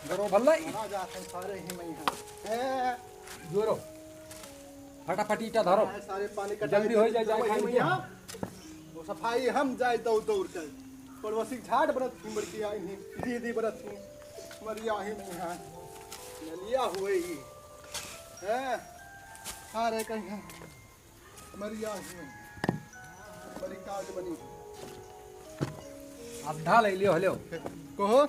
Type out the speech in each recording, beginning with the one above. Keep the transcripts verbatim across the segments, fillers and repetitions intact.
धरो भल्ला। आ जाते हैं सारे ही में यहाँ। ए, जोरो। फटाफट ईटा धरो। ए, सारे पानी का जल्दी टंकी हो जाए, जाए वही खाने में की। यहाँ। वो सफाई हम जाए दौड़ दौड़ कर। पड़ोसी झाट बनत थी, मर गया इन्हीं, दीदी बनत थी, मर गया ही में यहाँ। नलिया हुए ही। ए, सारे कहीं मरिया है। बड़ी काज बनी। अब ढाल ले लियो, हेलो। कहो।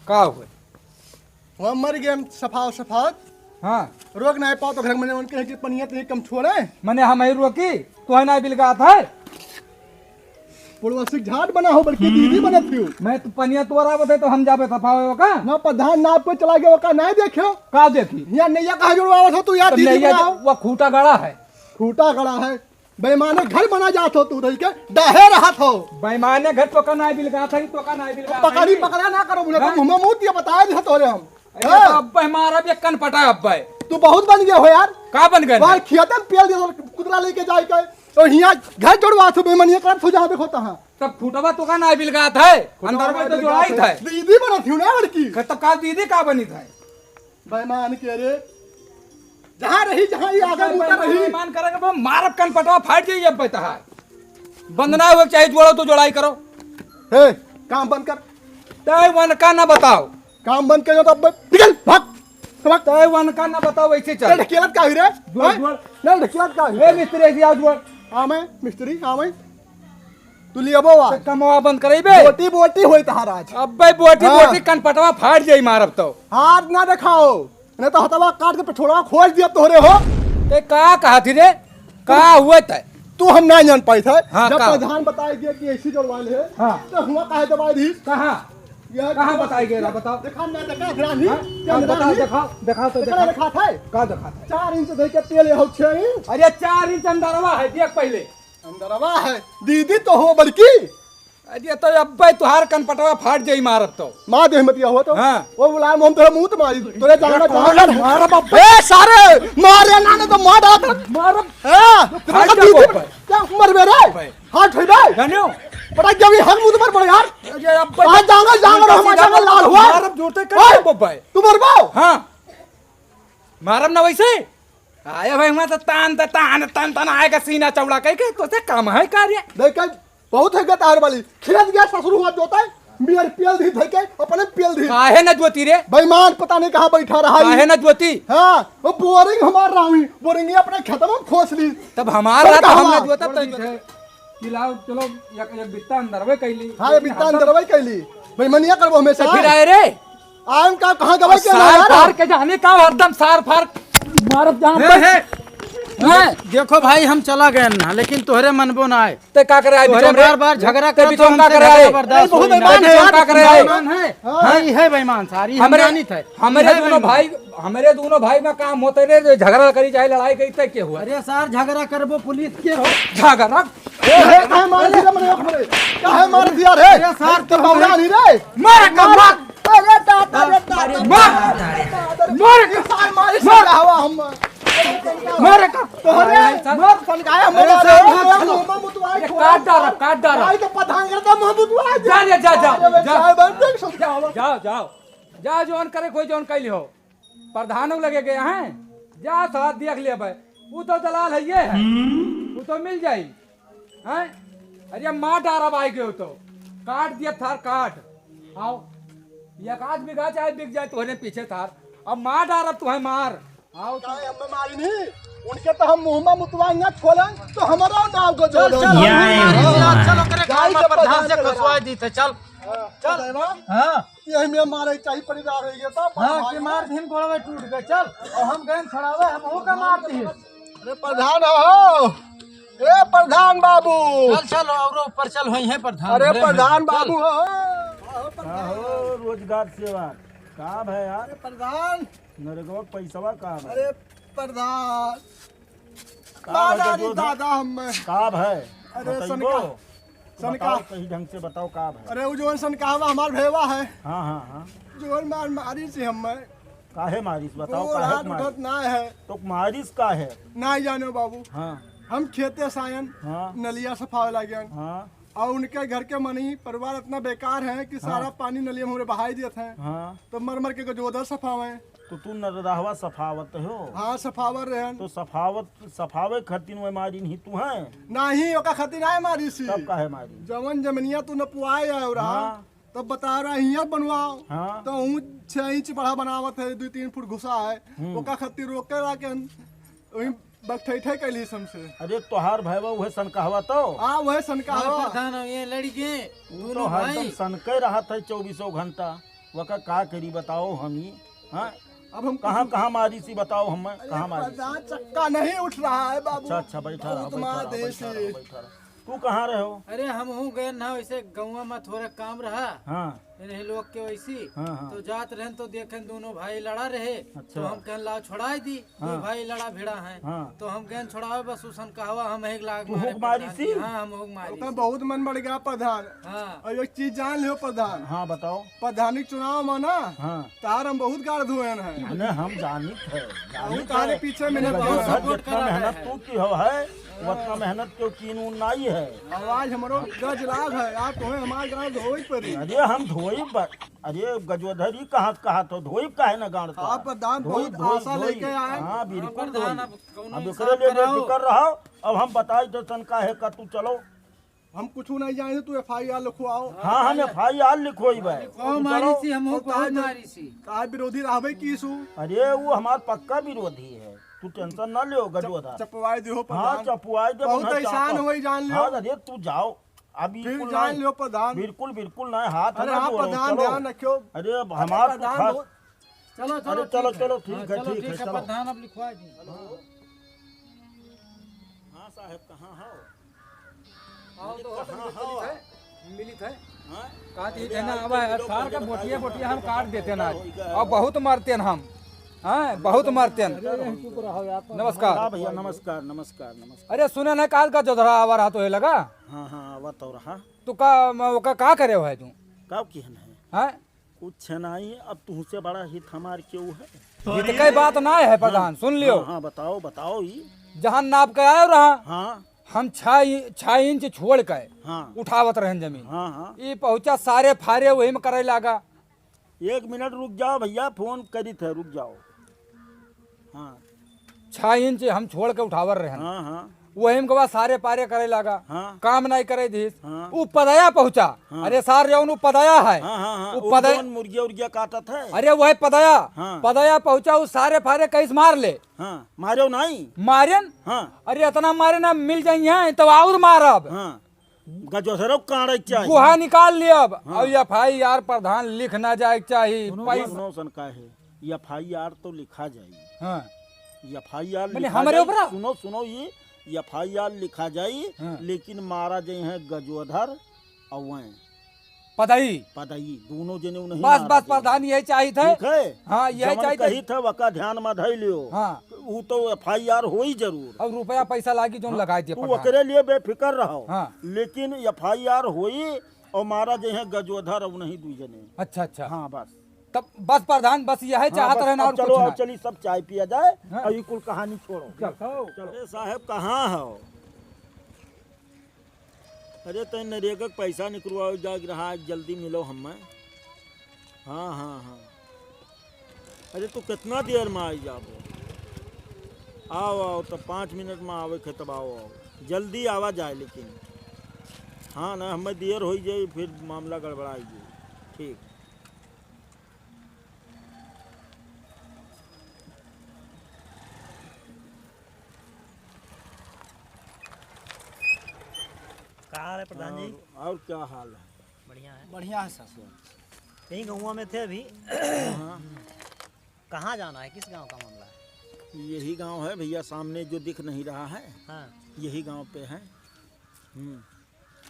का हुए? वहाँ मर गए हम सफावत सफावत। हाँ। रोक नहीं पाओ तो घर में उनके है कि पनिया तो ये कम छोड़े। मने हम ही रोकी, तू है ना बिलगात है। पड़ोसी झाट बना हो, बड़की दीदी बनत हियो। मैं तो पनिया तोरा बते तो हम जाबे सफावे का? ना प्रधान ना कोई चला गया का, ना देखो। का देखी? यहाँ नैया कहाँ जुड़वावत हो तू, यहाँ तो दीदी नैया बनाओ। जो, वो खूटा गड़ा है। खूटा गड़ा है। बेईमाने घर बना जात हो तू, रही के डाहे रहत हो। बेईमाने घर तो का नाई बिलगात है, तो का नाई बिलगात है। पकड़ी पकड़ा ना करो, बोले तो हाँ? मुँह में मुँह दिया, बताए दिया तोरे हम। अरे हाँ। तो अब्बे हमारा भी कन पटा अब्बे। तू बहुत बन गया हो यार। का बन गए? बाहर खेतन पेल दिया, कुतरा लेके जाए के। तो हियाँ घर जोड़वा तू बेईमानिया करत हो जहाँ पे खोता है। तब फुटवा तो का ना बिलगात है, फुटवा अंदर में ना तो बिलगात जोड़ाई है। था। दीदी बनत हियो ना बड़की। तो का दीदी का बनी था? बेईमान के रे, जहाँ रही, जहाँ ये आगे मुँह रही। बेईमान करेगा, वो मारब कन पटवा फाट जाई अब तहार। बंद ना हुए चाहे जोड़ो तो जोड़ाई करो। हे, काम बंद कर। तय वन का ना बताओ। काम बंद करो तो अब निकल, भाग। भाग। तय वन का ना बताओ, ऐसे चल। नहीं ढकेलत का हुई रे? जोड़, हाँ? जोड़। नहीं ढकेलत का हुई? ए मिस्त्री, ऐसे आओ जोड़। हाँ मैं, मिस्त्री, हाँ मैं। तू लियाबो आ। तो कमवा बंद करइबे? बोटी बोटी होई तहार आज। अब्बे बोटी हाँ। बोटी कनपटवा फाट जाई मारब तो। हाथ ना देखाओ, नहीं तो हथवा काट के पेट्रोलवा खोज दिया तोहरे हो। ते का कहा थी रे? का हुआ तय? तू हम ना जान पाई था। हाँ, जब का? प्रधान बताई दिया कि एसी डलवा ले, हाँ। तो हुआ काहे दबाई दी? कहाँ? यह कहाँ बताई गया, बताओ। देखा ना, देखा, ग्रानी, हाँ? क्या हाँ, बताओ, ग्रानी? दिखाओ, दिखाओ तो देखा, दिखाओ। देखा था? का देखा था? चार इंच धर के तेल हो, छह इंच। अरे, चार इंच अंदरवा है, देख पहले। अंदरवा है, दीदी तो हो बड़की। अरे, तो अब्बे तुहार कनपटवा फाट जाई मारब तो। मार दे हिम्मतिया हो तो। हाँ। वो बुलाए, हम तोरा मुंह तो मारी, तोरे जाना, जाना। मारब अब्बे। ए, सारे, मारे ना, ना तो मार डाल। मारब। हाँ, तो फाट बड़का जाबो दीदी, अब्बे। क्या मरबे रे? अब्बे। हाथ उठा दे। जानियो। पटक जब ये हर मुंह पर पड़े यार। अरे, अब्बे। आज जाना, जाना, सीधा हम जाना, लाल हुआ। मारब जोते कर ओए, अब्बे। तू मरबो? हाँ। मारब ना वैसे। आए भाई, हुआ तो तान, त तान, तान, तान आएगा सीना चौड़ा कह के, तो से काम है कार्य। देख के बहुत है गतार वाली। खेत गया ससुर हुआ जोता है, मियर पेल दी धर के, अपने पेल दी। काहे न जोती रे? बेईमान पता नहीं कहाँ बैठा रहा है। काहे न जोती? हाँ, वो बोरिंग हमार रहा हुई, बोरिंग ये अपने खेत में खोस ली। तब हमार पर रहा तो हम कहाँ? न जोता, तब जोता। कि लाओ, चलो, एक, एक बित्ता अंदरवे कैली। हाँ, ये बित्ता अंदरवे कैली। बेईमानिया करबो हमेशा। तो फिर आए रे। आम का कहाँ गवा के सार ना यार? फार के जाने का हरदम सार फार मारत जान हे, पर। हे, हैं? देखो भाई, हम चला गए ना, लेकिन तोहरे मनबो ना आए। ते का करे आए तोहरे बिचौम रे? बार बार झगड़ा ते करत बिचौम हो, का हमसे करे आए? बर्दाश्त नहीं, बहुत होई ना। बेईमान है यार, बेईमान है। हाँ। हाँ, ई है बेईमान सार, ई हम हमरे, जानित है। हमरे ई है दोनों बेईमान। भाई, हमरे दोनों भाई में काम होते रे, जो झगड़ा करी चाहे लड़ाई करी, तय के हुआ? अरे सार, झगड़ा करबो पुलिस के हो। झगड़ा? ए, हे, काहे मारे दिया मने आँख मरे? काहे मारे दिया रे? अरे सार, तो बौरा नहीं रे। मार का मार। अरे दादा, अरे दादा। मार। मार। ये सार मारे से हवा हम। मार का। तोहरे मार। मार सन का हम अरे मारे। सार, मार। मुंह मुतवाई ये खोला। काट डारा, काट डारा। भाई तो पठान करता मुंह मुतवाई। जा रे, जा, जा, अरे जा। सार, बंद कर, सब जा, जाओ। जाओ, जाओ। जा, जौन करे, कोई जौन कैली हो। प्रधानों लगे गए हैं, जा साथ देख ले भाई, वो तो दलाल है, ये है, वो तो मिल जाई। हैं? अरे मार डारा भाई के हो तो, काट दिया थार काट। आओ, एक आध बीघा चाहे बिक जाए तोहरे पीछे थार, अब मार डारा तू है मार। आओ तो। काहे हमें मारी नहीं? उनके तो हम मुंह में मुतवाएंगे, खोलें तो हमारा नाम को चल, जोड़ो। चल, हम मारी से आज, चल, ओकरे गाय गाँव में के प्रधान प्रधान से के खसवा दी थे, चल। हाँ, चल। चल, हाँ। यही में मारे चाहिए, परिवार हो गया था, हाँ, भाई के मार हो। दिन गोड़वे टूट गए, चल, और हम गए छड़ावे, हम हो का मार दिए। अरे प्रधान हो, ए प्रधान बाबू। चल, चल, और ऊपर चल, वही है प्रधान, अरे उधर है। प्रधान चल। बाबू हो। हाँ हो, रोजगार सेवा। का भाई यार? अरे प्रधान। नरेगवा के पैसवा का भाई? अरे प्रधान। का भाई दादा रे जो दादा हम। का भाई? अरे बताइबो? सनका। सनका। बताओ, सही ढंग से बताओ का भाई? अरे वो जो सनकावा हमार भेवा है। हाँ, हाँ, हाँ। जो मार मारी से हम। काहे मारिस? बताओ, वो काहे रात मारिस? उठत ना है। तो मारिस का है? ना जानो बाबू। हाँ। हम खेते से आयन, हाँ। नलिया सफावे लागन। हाँ। और उनके घर के मनई परिवार इतना बेकार है कि सारा हाँ। पानी नलिया में हमरे बहाई देत हैं। हाँ। तो मर मर के गजोधर सफावे। तो तू नरदहवा सफावत हो? हाँ, सफावर रहन। तो सफावत, सफावे खातिर वह मारी नहीं तू है? नहीं, ओका खातिर ना मारी सी। तब काहे मारी? जवन जमनिया तू नपुआए है और हाँ। तब बता रहा हियाँ बनवाओ। हाँ। तो ऊँच छह इंच बड़ा बनावत है, दो तीन फुट घुसा है। हम्म। ओका खातिर रोके ला के वही बकठैठै कैली हमसे। अरे तोहार भैवा उहे सनकहवा तो? हाँ, उहे सनकहवा। हाँ, प्रधान, हम ये लड़ी गए, ऊ दोनों तो हरदम भाई। सनके रहत है चौबीसों घंटा। वका का करी बताओ हम ही? हाँ? अब हम कहाँ, कुछ कहाँ मारी सी बताओ हम, अरे कहाँ मारी सी? प्रधान, चक्का नहीं उठ रहा है बाबू। अच्छा, अच्छा, बैठा रहो, बहुत बैठा मार रहो, दे बैठा रहो, सी। बैठा रहो। तू कहाँ रहे हो? अरे हम हूँ गए ना, वैसे गौवा में थोड़ा काम रहा। हाँ। इन्हीं लोग के वैसी। हाँ, हाँ। तो जात रहन तो देखेन दोनों भाई लड़ा रहे। अच्छा। तो हम कहन लाओ छोड़ाई दी। हाँ। दो भाई लड़ा भिड़ा हैं। हाँ। तो हम गएन छोड़ावे, बस उसन कहवा हम एक लाख तू मारे हुक मारी प्रधान सी? जी। हाँ, हम हुक मारी ओकर सी। बहुत मन बढ़ गया प्रधान। हाँ। और एक चीज जान लियो प्रधान। हाँ, बताओ। प्रधानी चुनाव में ना, हाँ। तार हम बहुत गाड़ धोएन है। अरे हम जानित है, बहुत जानित तारे है। पीछे मेहनत बहुत करत है। Support जितना करा मेहनत है। तू की हो है, उतना मेहनत क्यों कीन उन नाई है। आवाज हमरो गज लाग है, आप तुम्हें हमारे गाँव धोई पड़ी। अरे हम धोई ब-, अरे गजोधरी कहाँ, कहाँ तो धोई काहे न गाड़ तो? आप प्रधान धोई, बहुत धोई, आशा धोई। लेके आए। हाँ, बिल्कुल हाँ, प्रधान, धोई। अब कौनो अब इंसाफ एकरे लिए कराओ। बेफिक्र रहो, अब हम बताई तो तन काहे का तू चलो। हम कुछ नहीं जाने, तू F I R लिखवाओ। हाँ, हम F I R लिखवाई बे। कहो तू मारी चलो। सी, हम और कहो ताज मारी सी। ताज विरोधी रहबे की सु। अरे वो हमार पक्का विरोधी है, तू tension ना लियो चप-, गजोधर। चपवाई दियो हाँ, प्रधान। चपवाई दे, बहुत उन्हें एहसान चापा। होई जान लियो। हाँ, अरे तू जाओ। अब फिर बिल्कुल जान नहीं। लियो प्रधान। बिल्कुल, बिल्कुल नहीं, हाथ अरे ना हाँ जोड़ो, प्रधान, चलो। ध्यान रखियो। अरे अब अरे हमार तो प्रधान खास बहुत चलो, चलो, अरे चलो, ठीक है। चलो, ठीक हाँ, है, चलो, ठीक है, ठीक है, चलो। प्रधान अब लिखवा दी। हाँ साहब, कहाँ हो? आओ तो होटल में कहाँ मिलित हो? है, मिलित है। हाँ? कहा थी अरे देना आज आवा तो है, लोग सार का पहले बोटिया, बताइए, बोटिया हम हमारे काट देते ना। हो गया। और बहुत मरते हैं हम। हाँ, बहुत मरते हैं। अरे, यहीं चुप रहो यार। नमस्कार। हाँ भैया, नमस्कार, नमस्कार, नमस्कार। अरे सुने ना, काल का जोधरा आवा रहा तो ये लगा? हाँ, हाँ, आवा तो रहा। तू का, म-, ओका का करे हो है तू? का किहन है? हाँ? कुछ नहीं, अब तुमसे बड़ा हित हमार केहू है? हित कई बात ना है प्रधान, हाँ, सुन लियो। हाँ, हाँ, बताओ, बताओ ई। जहाँ नाप के आयो रहा, हाँ। हम छह इ-, छह इंच छोड़ के हाँ। उठावत रहन जमीन। हाँ, हाँ। ई पहुँचा सारे फारे वही में करे लागा। एक मिनट रुक जाओ भैया, फोन करी थे, रुक जाओ। हाँ। छह इंच हम छोड़ के उठावर रहन। हाँ, हाँ। वही में के बाद सारे पारे करे लागा। हाँ। काम नहीं करे दिस। हाँ। उ पदया पहुँचा। हाँ। अरे सार जौन उ पदया है। हाँ, हाँ, हाँ। उ उ पदया जौन मुर्गिया उर्गिया काटत है। अरे वही पदया। हाँ। पदया पहुँचा, उ सारे फारे कैसे मार ले। हाँ, मार्यो नहीं। मारेन? हाँ। अरे इतना मारे ना मिल जाइए तो और मारब। हाँ। गजोधरो काढ़े के चाही। गुहा निकाल लिया अब। हाँ। और F I R प्रधान लिख ना जाए के चाही। सुनो, पैसा सुनो सन का है, F I R तो लिखा जाई। हाँ। F I R मने लिखा हमरे जाई। ऊपरा? सुनो, सुनो, ये F I R लिखा जाई, हाँ। लेकिन मारा जाए हैं गजोधर और वह पदई। पदई, दोनों जने उन्हीं बस, मारा बस, जाए। प्रधान यही चाहित है। ठीक है? हाँ, यही जवन चाहित है। कही था, वका ध्यान में धई लियो। हाँ। ऊ तो F I R होई जरूर। अब रुपया पैसा लागी, जोन हाँ, लगाई दिया तू प्रधान। ओकरे लिए बेफिक्र रहो। हाँ। लेकिन F I R होई और मारा जे हैं गजोधर और नहीं दुई जने। अच्छा, अच्छा। हाँ, बस। तब बस प्रधान, बस यह हाँ, चाहत बस, रहे ना अब और चलो, कुछ अब ना। चली सब चाय पिया जाए हाँ। और ये कुल कहानी छोड़ो। चल। चलो। अरे साहब, कहाँ हो? अरे, तैं नरेगा के पैसा निकलवावे जाके रहा, आज जल्दी मिलो हमें। हाँ, हाँ, हाँ। अरे, तू कितना देर में आई जाबो? आओ, आओ, तब पाँच मिनट में आवे के, तब आओ, आओ। जल्दी आवा जाए, लेकिन। हाँ, ना, हमें देर हो जाए, फिर मामला गड़बड़ाई जाए। ठीक। का हाल है प्रधान जी? और, और क्या हाल है? बढ़िया है। बढ़िया है सर। यहीं गौवा में थे अभी। हाँ। कहाँ जाना है, किस गांव का मामला है? यही गांव है भैया, सामने जो दिख नहीं रहा है, हाँ। यही गांव पे है। हम्म।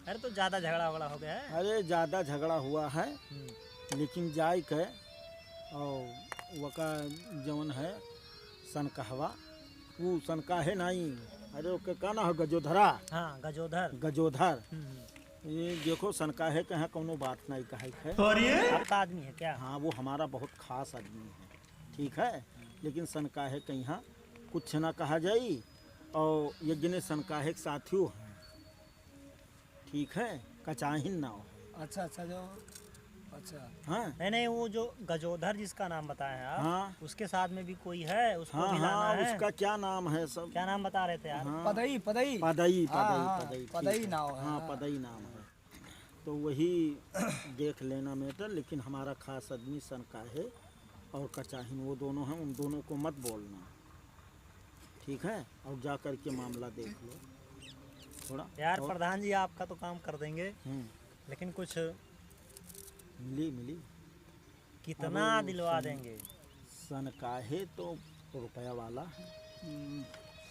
अरे, तो ज्यादा झगड़ा वगड़ा हो गया है? अरे, ज्यादा झगड़ा हुआ है, हम्म। लेकिन जाए के और वका जवन है सनकहवा, वो सनकाहे नहीं, अरे, ओके का ना हो, गजोधरा? हाँ, गजोधर। गजोधर। हम्म, हम्म। ये देखो, सनकाहे के यहाँ कौनो बात नहीं कहे के है। अरे! आपका आदमी है क्या? हाँ, वो हमारा बहुत खास आदमी है, ठीक है, लेकिन सनकाहे के यहाँ कुछ ना कहा जाई। और ये जने सनकाहे के साथियों हैं, ठीक है, कचाहिन नाव है। अच्छा, अच्छा, जो, अच्छा। हाँ। नहीं, नहीं, वो जो गजोधर जिसका नाम बताए हैं आप, हाँ। उसके साथ में भी कोई है, उसको हाँ, भी लाना हाँ, है। उसका क्या नाम है सब? क्या नाम बता रहे थे आप? हाँ। पदई, पदई। पदई, हाँ, पदई, हाँ, पदई, ठीक पदई है। नाव है, हाँ, हाँ। पदई नाम है। तो वही देख लेना matter, लेकिन हमारा खास आदमी सनकाहे और कचाहिन वो दोनों हैं, उन दोनों को मत बोलना, ठीक है? और जा करके मामला देख लो थोड़ा। यार और प्रधान जी, आपका तो काम कर देंगे, हम्म। लेकिन कुछ मिली, मिली। कितना अब दिलवा सन-, देंगे? सनकाहे तो रुपया वाला है। हम्म।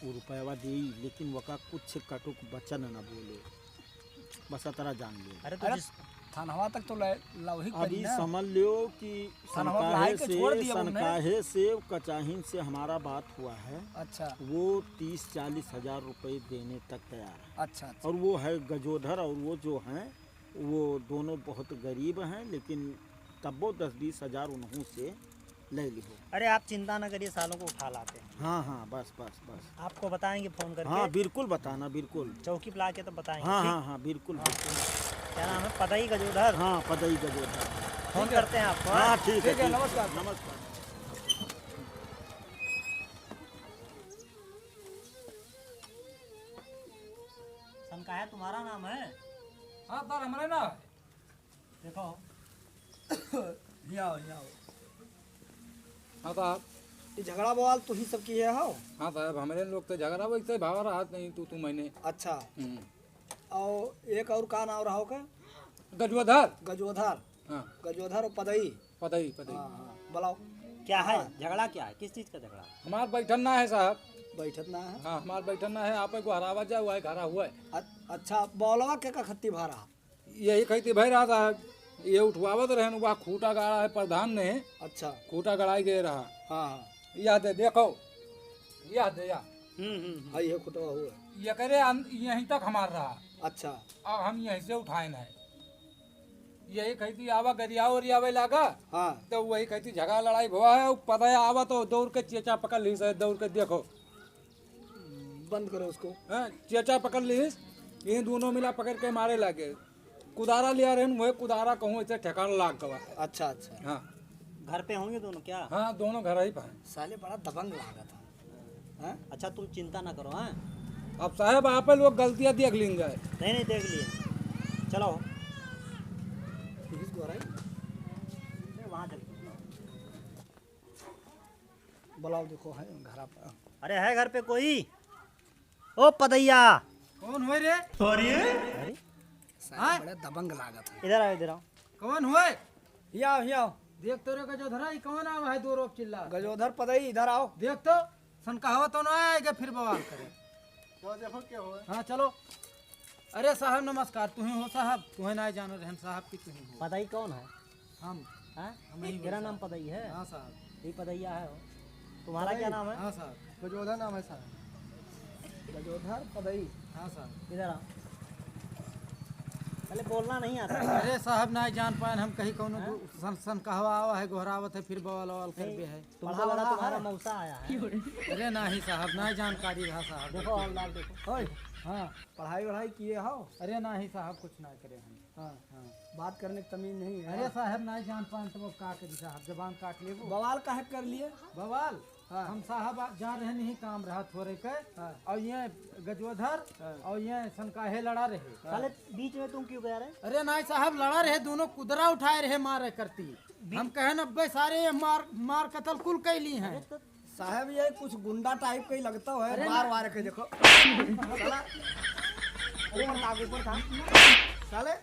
वो रुपया देई, लेकिन वका कुछ कटुक वचन न बोले, बस अतरा जान ले। अरे तो अरे, जिस थानवा तक तो लै-, लावही अभी पड़ी ना। समझ लियो कि थानवा सनकाहे लाए के से, छोड़ दिया उनने। सनकाहे से, कचाहिन से हमारा बात हुआ है। अच्छा। वो तीस चालीस हजार रुपये देने तक तैयार है। अच्छा, अच्छा। और वो है गजोधर और वो जो हैं, वो दोनों बहुत गरीब हैं, लेकिन तब्बो दस बीस हजार उन्हों से ले लिहो। अरे, आप चिंता न करिए, सालों को उठा लाते हैं। हाँ, हाँ, बस, बस, बस। आपको बताएंगे फोन करके। हाँ, बिल्कुल बताना, बिल्कुल। चौकी पे लाके तो बताएंगे, हाँ, ठीक? हाँ, हाँ, बिल्कुल, हाँ। बिल्कुल। क्या नाम है? पदई गजोधर? हाँ, पदई गजोधर। फोन ठीक है। करते हैं आपको, हाँ, हाँ? ठीक है, ठीक है, ठीक है, नमस्कार। नमस्कार। सनकाहे तुम्हारा नाम है? हाँ सर, हमरे नाम है। देखो। यहाँ आओ, यहाँ आओ। हाँ साहब। ये झगड़ा बवाल तुही सब किहे हो? हाँ साहब, हमरे लोग तो झगड़ा वैसे भावा रहा नहीं, तू, तू मैंने। अच्छा। हम्म। और एक और का नाम रहा ओके? गजोधर। गजोधर। हाँ। गजोधर और पदई। पदई, पदई। हाँ, हाँ, बुलाओ। क्या है? हाँ। झगड़ा क्या है? किस चीज का झगड़ा? हमार बैठन ना है साहब। बैठत ना है? हाँ, हमार बैठन ना है, आप एगो हरावा जाए, वही घरा हुआ है। अ-, अच्छा, बौलवा के का खत्ती भा रहा? यही खत्ती भा रहा साहब, ये उठवावत रहन, वह खूटा गाड़ा है प्रधान ने। अच्छा। खूटा गड़ाई गए रहा। हाँ, हाँ। यह दे, देखो, यह दे, या। हम्म, हम्म, हम्म। हाँ, ये खुटवा हुआ। ये करे अन-, यहीं तक हमार रहा। अच्छा। अब हम यहीं से उठाए ना है। यही खत्ती आवा गरिया ओरियावे लागा। हाँ। तो वही खत्ती झगड़ा लड़ाई भवा है, वो पता है आवा तो दौड़ के चेचा पकड़ ली से, दौड़ के देखो। बंद करो उसको। हाँ, चेचा पकड़ लीस, ये दोनों मिला पकड़ के मारे लागे। कुदारा लिया रहन, वही कुदारा कहूँ ऐसे ठेकान लाग गवा। अच्छा, अच्छा। हाँ। घर पे होंगे दोनों क्या? हाँ, दोनों घर ही पे हैं। साले बड़ा दबंग लागत है। हाँ? अच्छा, तुम चिंता ना करो, हाँ? अब साहब, आप लोग गलतियाँ देख लेंगे। नहीं, नहीं, देख लिए। चलो। पुलिस को आ रहा है? नहीं, वहाँ चल। बुलाओ, देखो है घर पे। अरे है घर पे कोई? ओ पदैया। कौन हुए रे? अरे? साले हाँ? बड़े दबंग लागत है। इधर आओ, इधर आओ। कौन हुए? हियाँ आओ, हियाँ आओ। देख तो रे गजोधरा, ई कौन आवा है दो रोप चिल्ला? गजोधर पदई, इधर आओ। देख तो, सनकाहवा तो ना आएगा फिर बवाल करे। तो देखो क्या हुआ। हाँ, चलो। अरे साहब नमस्कार, तुहीं हो साहब? तुहें ना जानो रहन साहब कि तुहीं हो। पदई कौन है? हम। हाँ? हम ही मेरा हो नाम साहब। पदई है? हाँ साहब। ये पदैया है हो। तुम्हारा पदई? क्या नाम है? हाँ साहब। गजोधर नाम है साहब। गजोधर पदई। हाँ साहब। इधर आओ। पहले बोलना नहीं आता। अरे साहब ना जान पाएन हम कहीं कौनो हाँ? दू-, सन, सनकाहवा आवा है, गोहरावत है, फिर बवाल ववाल कर नहीं, दे है। तुमको पढ़ा लगा वढ़ा तुम्हारा है? मौसा आया है। अरे नाही साहब, ना जानकारी रहा साहब। देखो हवलदार देखो। ओए, हाँ। पढ़ाई वढ़ाई किए हो? अरे नाही साहब, कुछ ना करे हम। हाँ। हाँ। बात करने की तमीज नहीं है। अरे साहब, ना जान पाएन तो अब का करी साहब, जबान काट लेबो। बवाल काहे कर लिए? बवाल? हाँ। हम साहब आ, जा रहे नहीं, काम रहा थोड़े के। हाँ। और ये गजोधर हाँ। और ये सनकाहे लड़ा रहे। हाँ। साले बीच में तुम क्यों गया रे? अरे नाही साहब, लड़ा रहे दोनों, कुदरा उठाए रहे मारे करती। हम कहेन अब्बे सारे ये मार, मार कतल कुल कैली हैं। अरे तो साहब, ये कुछ गुंडा type का ही लगता है, अरे मार ना। वार के देखो। साला, ऊपर था, ऊपर था। साले,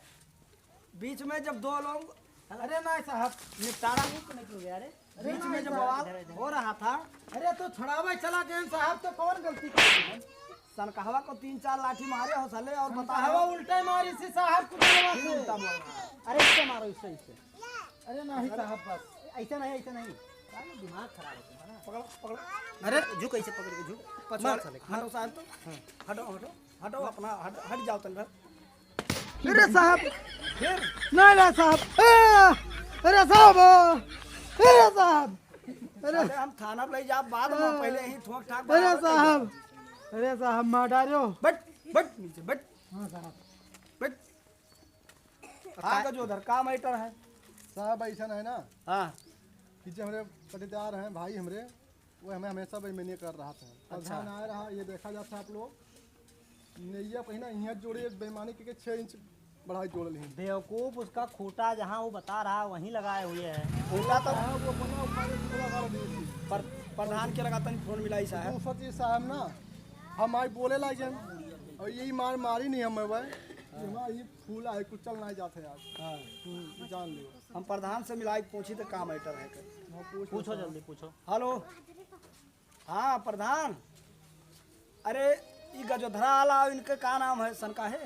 बीच में जब दो लोग, अरे नाही साहब। निपटारा। अरे बीच में जब बवाल हो रहा था। अरे तो छुड़ावे चला गए साहब, तो कौन गलती कर दी? सनकाहवा को तीन चार लाठी मारे हो साले, और बताओ। सनकाहवा उल्टे मारी सी साहब, कुछ फिर उल्टा बोल रहा है। अरे इससे मारो, इससे, इससे। अरे नाही साहब, बस। ऐसा नहीं, ऐसा नहीं। साले दिमाग खराब है तुम्हारा। पकड़ो, पकड़ो। अरे झुक, ऐसे पकड़ के झुक। पछवाड़, मार साले, हटो मार। साहब तो। हाँ। हटो, हटो, हटो, अपना हट, हट जाओ तन भर। अरे साहब। फिर? नहीं, नहीं साहब। ए, अरे साहब। अरे साहब। अरे। साले हम थाना पे ले जा, बाद में हाँ। पहले ही ठोक ठाक अरे बराबर कर साहब। दो। अरे साहब, मार डालो। बैठ, बैठ नीचे, बैठ। हाँ साहब। बैठ। हाँ, का गजोधर, का matter है? साहब, ऐसा है ना हाँ। कि जो हमरे पटीदार हैं, भाई हमरे, वो हमें हमेशा बेईमानी कर रहा था। अच्छा। प्रधान आया रहा, ये देखा जाता आप लोग, नैया पहिना यहाँ जोड़े, बेईमानी के, के छः इंच बढ़ाई जोड़ ली। बेवकूफ, उसका खूंटा जहाँ वो बता रहा है, वहीं लगाए हुए हैं। खूंटा तो हाँ, वो अपना ऊपर से लगा रही थी। पर, प्रधान के लगा तनी फोन मिलाई साहब। दूसरा चीज साहब ना, हम आई बोले लागे, और यही मार मारी नहीं हमें वह, हमारा ये फूला है, कुछ चल नहीं जाते यार। हाँ। हम्म, जान लो। हम प्रधान से मिलाई पूछी तो का matter है कर। हाँ, पूछ लो पूछो साहब। जल्दी पूछो। हेलो। हाँ प्रधान, अरे ई गजोधरा आला, इनके का नाम है? सनकाहे?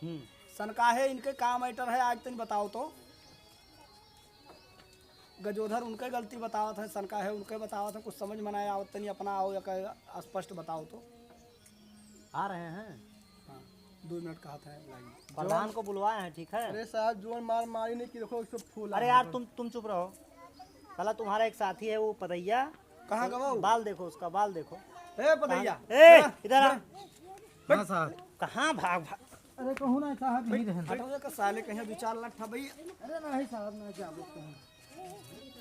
हम्म। सनकाहे, इनके का matter है आज तनी बताओ तो। गजोधर उनके गलती बतावत है, सनकाहे उनके बतावत है, कुछ समझ में ना आवत, तनी अपना आओ या कहे स्पष्ट बताओ तो। आ रहे हैं। हाँ, दो मिनट कहा था लाइन। प्रधान को बुलवाए हैं, ठीक है? अरे साहब, जोन मार मारी नहीं कि देखो, सब फूल अरे आ यार, गए। तुम, तुम चुप रहो। साला तुम्हारा एक साथी है, वो पतैया। कहाँ गवा वो? बाल देखो उसका, बाल देखो। ए, पतैया। कहाँ? ए, हाँ, इधर आ। हाँ। हाँ, साहब। कहाँ भाग, भाग? अरे, कहूँ ना साहब, यहीं रहन दे। हटो, ये का साले कहीं दो चार लाख था भाई। अरे नहीं साहब, नहीं, क्या बोलते हैं?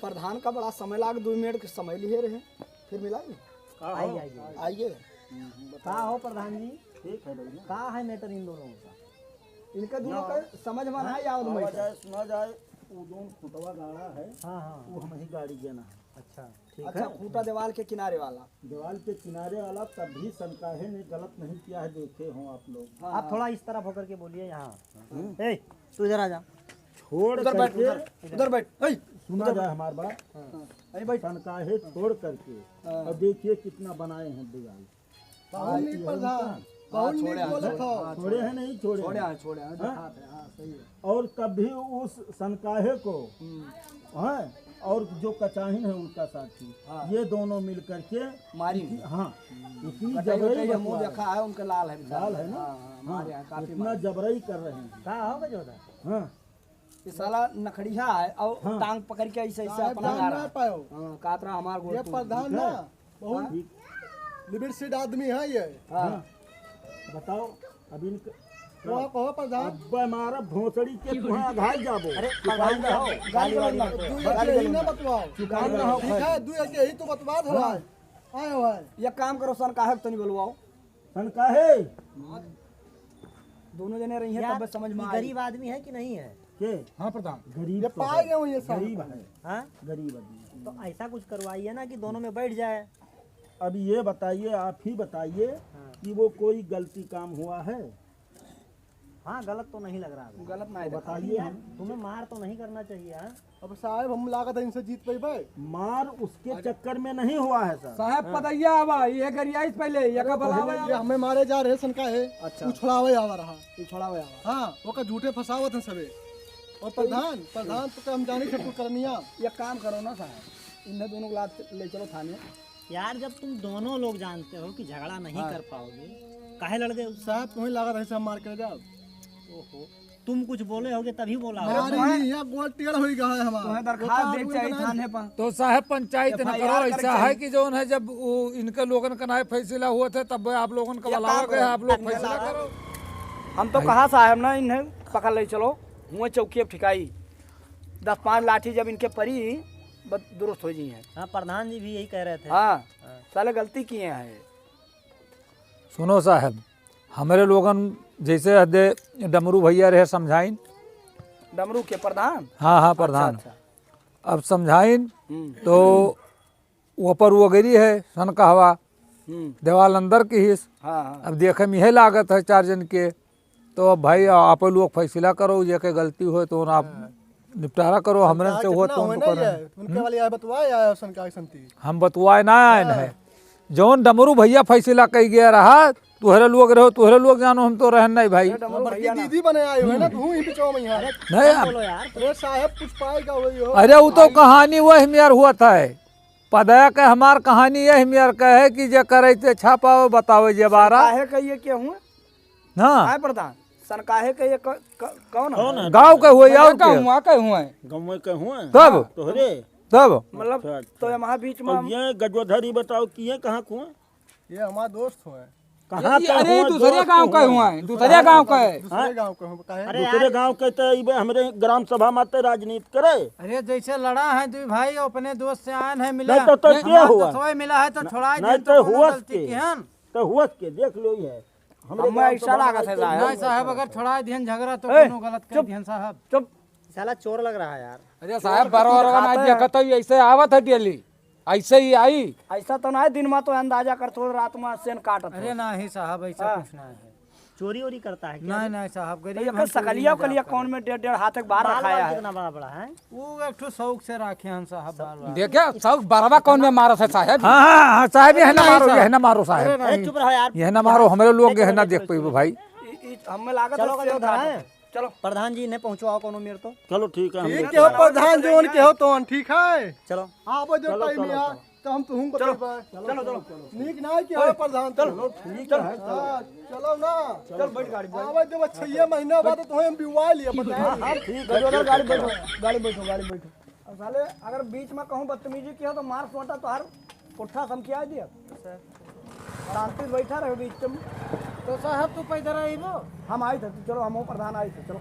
प्रधान का बड़ा समय लाग, दो मिनट के समय लिए रहे, फिर मिलाई। का हो? आइए, आइए। आइए। हम्म, बताओ। का हो प्रधान जी? ठीक है भैया। का है matter इन दोनों का? इनका दोनों ना। का समझ में ना हाँ, आवत आवा भाई। जाए, सुना जाए, वो दोन खुटवा गाड़ा है, हाँ, हाँ। वो हम ही गाड़ी देना है। अच्छा, ठीक अच्छा, है। खूंटा दीवाल के किनारे वाला। दीवाल के किनारे वाला, तब भी सनकाहे ने गलत नहीं किया है, देखे हो आप लोग। हाँ, आप हाँ। थोड़ा इस तरफ होकर के बोलिए यहाँ। हम्म। ए, तू इधर आ जा। छोड़ उधर बैठ, करके उधर, उधर बैठ। ए, सुना उधर जाए बैठ। हमार बात। हाँ। ए, बैठ। सनकाहे छोड़ करके। हाँ। और देखिए कितना बनाए हैं दीवाल। बहुत नीक प्रधान, हाँ, बहुत नीक बोलत हो। छोड़े हैं, नहीं छोड़े छोड़े हैं। हैं, छोड़े हैं, हाँ? दिखात है, हाँ, सही है। और कभी उस सनकाहे को, हम्म। हाँ, और जो कचाहिन है उनका साथी, हाँ। ये दोनों मिल करके मारी। इतनी, हाँ, हम्म। इतनी बताइए, जबरई बताइए, मुंह बतवा देखा है, उनका लाल है, लाल है ना? हाँ, हाँ, हाँ, मारे हैं, काफी इतना मारे। जबरई कर रहे हैं। का होगा जो होता है? हाँ। ये साला नखड़िया है और हाँ। टांग पकड़ के ऐसे, ऐसे साहब अपना जान गा रहा ना है। पायो। हाँ, कातरा हमार गोड़ ये टूट प्रधान गया। ना, बहुत हाँ। लिबिरसिड आदमी है ये। हाँ। हाँ। बताओ, अब इनक-, कहो, कहो प्रधान। अब हमारा भोसड़ी के तुम्हें अघाई जाबो। अरे, चुकाई प्रधान ना हो। गाली, गाली, गाली मत दो। दो एक यही ना बतवाओ। चुकाई ना हो। ठीक है, दो एक यही तो बतवा दो हाँ। भाई। आए हो भाई। ये काम करो, सनकाहे तनी बोलवाओ। सनकाहे? दोनों जने रही हैं, हाँ। यार, तब समझ में ये आई। गरीब आदमी है कि नहीं है? के? हाँ प्रधान। गरीब ये तो पाए है। गए हुए हैं साहब। गरीब है। हाँ? गरीब आदमी। तो ऐसा कुछ करवाइए ना कि दोनों में बैठ जाए। अब ये बताइए, आप ही बताइए हाँ। कि वो कोई गलती काम हुआ है? हाँ, गलत तो नहीं लग रहा है। गलत नहीं तो लग रहा। बताइए हम। तुम्हें मार तो नहीं करना चाहिए, हाँ? अब साहब, हम लागत है इनसे जीत पइबे? मार उसके अच्छा। चक्कर में नहीं हुआ है सर। साहब, हाँ। पतैया आवा, ये गरियाई से पहले, ये अरे का बुलावा पहले ये आवा। हमें मारे जा रहे सनकाहे, अच्छा। उछड़ावे आवा रहा। उछड़ावे आवा। हाँ, ओका झूठे फंसावत हैं सबे। और प्रधान, प्रधान तो हम जाने थे कुल करनिया। ये काम करो ना साहब, इन्हें दोनों को लाद के ले चलो थाने। यार, जब तुम दोनों लोग जानते हो कि झगड़ा नहीं हाँ। कर पाओगे, काहे लड़ गए? साहब, तुम्हें लागत है सब मार के जाओ। ओहो, तुम कुछ बोले होगे तभी बोला होगा। मारी नहीं, यहाँ गोल टेढ़ होई गया है हमारा। तुम्हें दरखास्त दे के चाहिए थाने पर। तो साहब पंचायत न करो, ऐसा है कि जौन है जब वो इनके लोगन का नाय फैसला हुआ था तब आप लोगन का बुलावा गया, आप लोग फैसला करो। हम तो कहा साहब ना इन्हें पकड़ ले चलो, हुए चौकी अब ठिकाई। दस पाँच लाठी जब इनके परी बस दुरुस्त हो जी हैं। हाँ, प्रधान जी भी यही कह रहे थे। हाँ, हाँ। साले गलती किए हैं। सुनो साहब, हमरे लोगन जैसे हदे डमरू भैया रहे समझाइन। डमरू के प्रधान? हाँ, हाँ, अच्छा, प्रधान। अच्छा। अब समझाइन हम्म। तो वो पर वो गिरी है, सन कहवा, हम्म। देवाल अंदर की हिस। हाँ, हाँ। अब देखे में यह लागत है चार जन के, तो अब भाई आप लोग फैसला करो, ये के गलती हो तो आप हाँ। निपटारा करो, हमरे से हुआ तो उनको करो। उनके वाली आए बतवाए आए सन का संती। हम बतवाए ना आए हाँ। हैं। जौन डमरू भैया फैसला कई गया रहा, तुहरे लोग रहो, तुहरे लोग जानो, हम तो रहन नहीं भाई। अरे डमरू भैया ना। दीदी बने आए हुए ना, तू ही बिचवा में यार। नहीं, हम बोलो यार। अरे साहब, कुछ पाएगा वही हो। अरे, वो तो कहानी वही मेर हुआ था। पदया के हमार कहानी यही मेर का है कि जे करे ते छापावे, बतावे जे बारा। काहे के ये के हुए? हाँ। आए प्रधान, सन काहे के ये क-, क-, कौन है? कौन है? गाँव के हुए, मतलब और का के? हुआ, का हुआ है? गाँव के हुए? तब? तोहरे? तब? मतलब, अच्छा, अच्छा। तो ये वहाँ बीच में और हम ये गजोधरी बताओ कि ये कहाँ के हुए? ये हमारा दोस्त हुए। कहाँ ये, के अरे, हुआ, दूसरे दोस्त गाँव के हुआ। हुआ है, दूसरे गाँव के। दूसरे हाँ? गाँव के हुआ, काहे? अरे दूसरे यार। गाँव के तो ई बे हमरे ग्राम सभा में तो राजनीति करे। अरे, जैसे लड़ा है दुई भाई, अपने दोस्त से आन है मिला। नहीं तो, तो नहीं, के हमार हुआ? दोस्तवा मिला है तो नहीं, छोड़ा नहीं दे, तो तो कौनो हुआ गलती के? किहन? तो हुआ के, देख लो ये। हमरे हमें गाँव ऐसा सभा लागत में है तो साहब। नहीं साहब, अगर छोड़ा दिहन झगड़ा तो ए, कौनो गलत कर चुप, दिहन साहब। चुप। साला चोर लग रहा है यार। अरे साहब, बरवा रवा ना देखत हो, ऐसे आवत है डेली, ऐसे ही आई। ऐसा तो ना है, दिन में तो अंदाजा करत हो, रात में सेन काटत हो। अरे नहीं साहब, ऐसा हाँ। कुछ नहीं है। चोरी वोरी करता है क्या? नहीं, नहीं साहब, तो गरीब ये हम, चोरी सकलिया नहीं उकलिया करता। कौन में डेढ़ डेढ़ हाथ एक बार बाल रखाया वाल है। कितना बड़ा बड़ा है? वो एक ठो शौक से रखे हैं साहब, बाल वाल। देखिए, शौक बरवा कौन में मारत है साहब? हाँ, हाँ, हाँ, साहब, यह ना नहीं मारो, साहब। यह ना मारो साहब। अरे नहीं। ए, चुप रहो यार। यह ना मारो, हमरे लोग यह ना देख पाइबो भाई। ई, ई, हमें लागत चलो, है चलो, सेन काटत है। चलो। प्रधान जी, इन्हें पहुँचवाओ कोनो मेर तो। चलो, ठीक है, हम ठीक लेके है, आ रहे हैं। प्रधान जी, उनके हो तो, ठीक है? चलो। हाँ, अब जो चलो, टाइम चलो, यार, चलो। तो हम तुहूँ को चलो, बताइबा। चलो, चलो, चलो। नीक ना है कि चलो, हमें प्रधान चलो, चलो। ठीक है, चलो। हाँ, चलो ना। चल, बैठ गाड़ी, बैठ। आवे जब छह महीना बाद तो हम बिवाई लिया, बताए। हाँ, हाँ, ठीक है, ठीक है, गाड़ी चलो। बैठो, गाड़ी बैठो, गाड़ी बैठो। और साले, अगर बीच में कहूँ बदतमीजी किया तो मार सोटा तोहार पुट्ठा समखिया दिया। शांति से बैठा रहो बीच में। तो साहब, तू पैदल आइबो? हम आई थे, चलो, हम प्रधान आई थे, चलो।